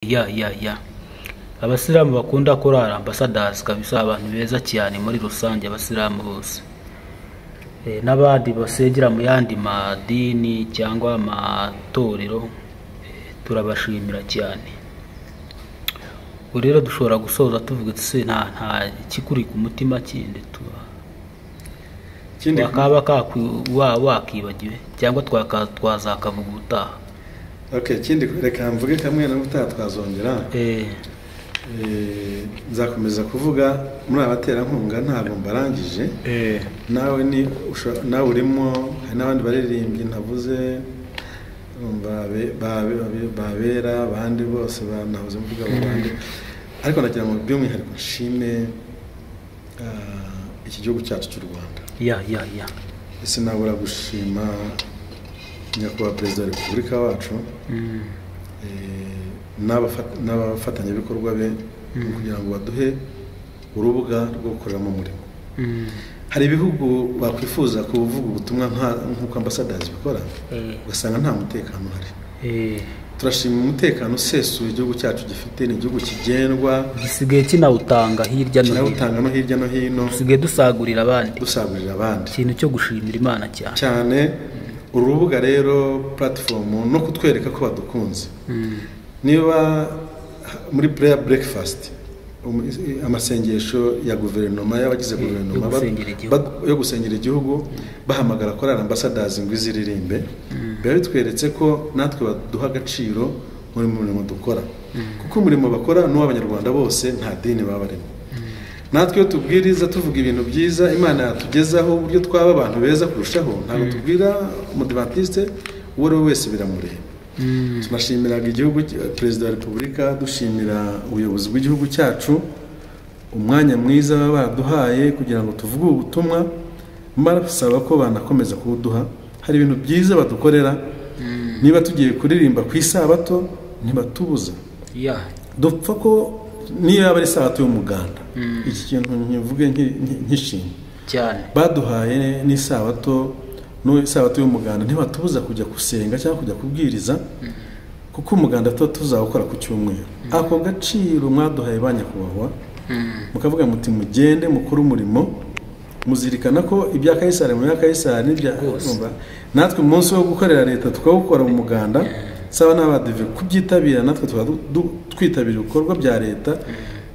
Ya, abasilamu bakunda korali Ambassadors kabisa, abantu beza cyane muri rusange, abasilamu bose. N'abandi basengera mu yandi madini cyangwa amatorero, turabashimira cyane. Ubwo rero dushobora gusoza tuvuga tuti se nta kikuri ku mutima kindi tuba Ikindi wakaba wakibagiwe cyangwa twazakavuga ubutaha? Okay, ikindi reka mvuge kamwe na ubutaha twazongera. Nzakomeza kuvuga muri abaterankunga, ntabwo mbarangije. Nawe ni nawe urimo, hari n'abandi baririmbyi ntavuze, babera abandi bose nahoze mvuga abo bandi, ariko nagira ngo by'umwihariko nshime iki gihugu cyacu cy'u Rwanda. Ya ya ya Sinabura gushima Nyakubahwa Perezida wa Repubulika wacu n'abafatanyabikorwa be kugira ngo baduhe urubuga rwo gukoreramo umurimo. Hari ibihugu bakwifuza kuvuga ubutumwa nk'uko Ambassadors bikora, ugasanga nta mutekano uhari. Turashima umutekano usesuye igihugu cyacu gifite, ni igihugu kigendwa, gisigaye kinawutanga hirya no hino, kinawutanga no hirya no hino, dusigaye dusagurira abandi, dusagurira abandi, ikintu cyo gushimira Imana cyane cyane. Uru rubuga rero, platform, no kutwereka ko badukunze. Niba muri prayer breakfast, amasengesho ya guverinoma, y'abagize guverinoma yo gusengera igihugu. Yo gusengera igihugu, bahamagara korali Ambassadors ngo iziririmbe, biba bitweretse ko natwe baduha agaciro muri murimo dukora, kuko umurimo bakora ni uw'Abanyarwanda bose, nta dini baba barimo. Natwe iyo tubwiriza tuvuga ibintu byiza Imana yatugezaho, uburyo twaba abantu beza kurushaho, ntabwo tubwira Umudivantiste, uwo ari we wese biramureba. Tunashimiraga igihugu, Perezida wa Repubulika, dushimira ubuyobozi bw'igihugu cyacu umwanya mwiza baba baraduhaye kugira ngo tuvuge ubu butumwa, mbasaba ko banakomeza kuwuduha. Hari ibintu byiza badukorera. Niba tugiye kuririmba ku isabato, ntibatubuza. Dupfa ko niyo yaba ari isabato y'umuganda, iki kintu nkivuge nkishimye cyane. Baduhaye n'isabato, n'isabato y'umuganda ntibatubuza kujya gusenga cyangwa kujya kubwiriza, kuko umuganda tuba tuzawukora ku cyumweru. Ako gaciro mwaduhaye ba nyakubahwa, mukavuga muti mugende mukore umurimo, muzirikana ko ibya Kayisari mu bya Kayisari n'ibya Rwose. Urumva, natwe umunsi wo gukorera leta tukawukora mu muganda, saba n'abadive kubyitabira, natwe tuba twitabira ibikorwa bya leta,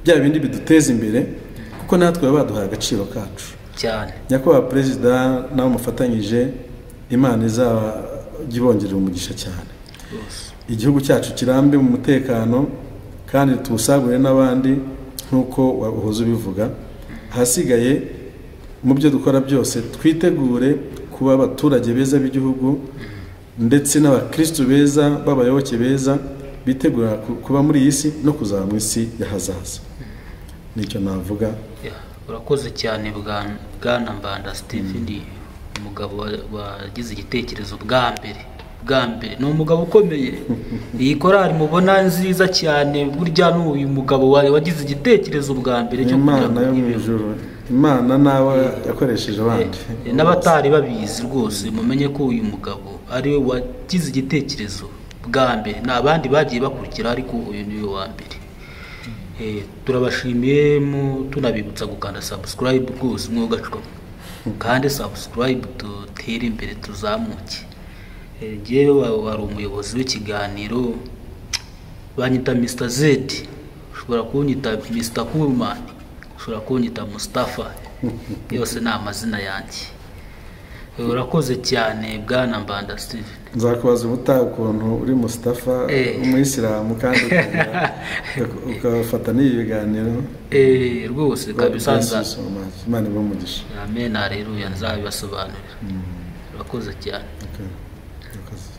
bya bindi biduteza imbere, kuko natwe baba baduhaye agaciro kacu. Cyane. Nyakubahwa Perezida nawe mufatanyije, Imana izajya ibongerera umugisha cyane. Rwose. Igihugu cyacu kirambe mu mutekano kandi tuwusagure n'abandi nk'uko wahoze ubivuga. Ahasigaye mu byo dukora byose twitegure kuba abaturage beza b'igihugu, ndetse n'abakristu beza, b'abayoboke beza, bitegura kuba muri iyi si no kuzaba mu isi y'ahazaza. Nicyo navuga. Ya, urakoze cyane Bwana Mbanda Stephen, umugabo wagize igitekerezo bwa mbere. Bwa mbere ni umugabo ukomeye. Iyi korali mubona nziza cyane, burya ni uyu mugabo wagize igitekerezo bwa mbere cyo kugira Imana ngo yo mu ibeho. ijuru, Imana nawe yakoresheje abandi. N'abatari babizi rwose mumenye ko uyu mugabo ari we wagize igitekerezo bwa mbere, ni abandi bagiye bakurikira, ariko uyu ni we wa mbere. Turabashimiye, tunabibutsa gukanda subscribe rwose, mwogacwa kandi subscribe, dutere imbere, tuzamuke. Njyewe wari umuyobozi w'ikiganiro, banyita Mr Z, ushobora kunyita Mr Coolman, ushobora kunyita Mustafa, yose ni amazina yanjye. Urakoze cyane Bwana Mbanda Steven. Nzakubaza ubutaha ukuntu uri Mustafa, umuyisilamu, kandi ukafata n'ibi biganiro. Rwose God kabisa. bless you so much. Imana ibahe umugisha. Amen, haleluya, nzabibasobanurira. Urakoze cyane. Okay. Urakoze.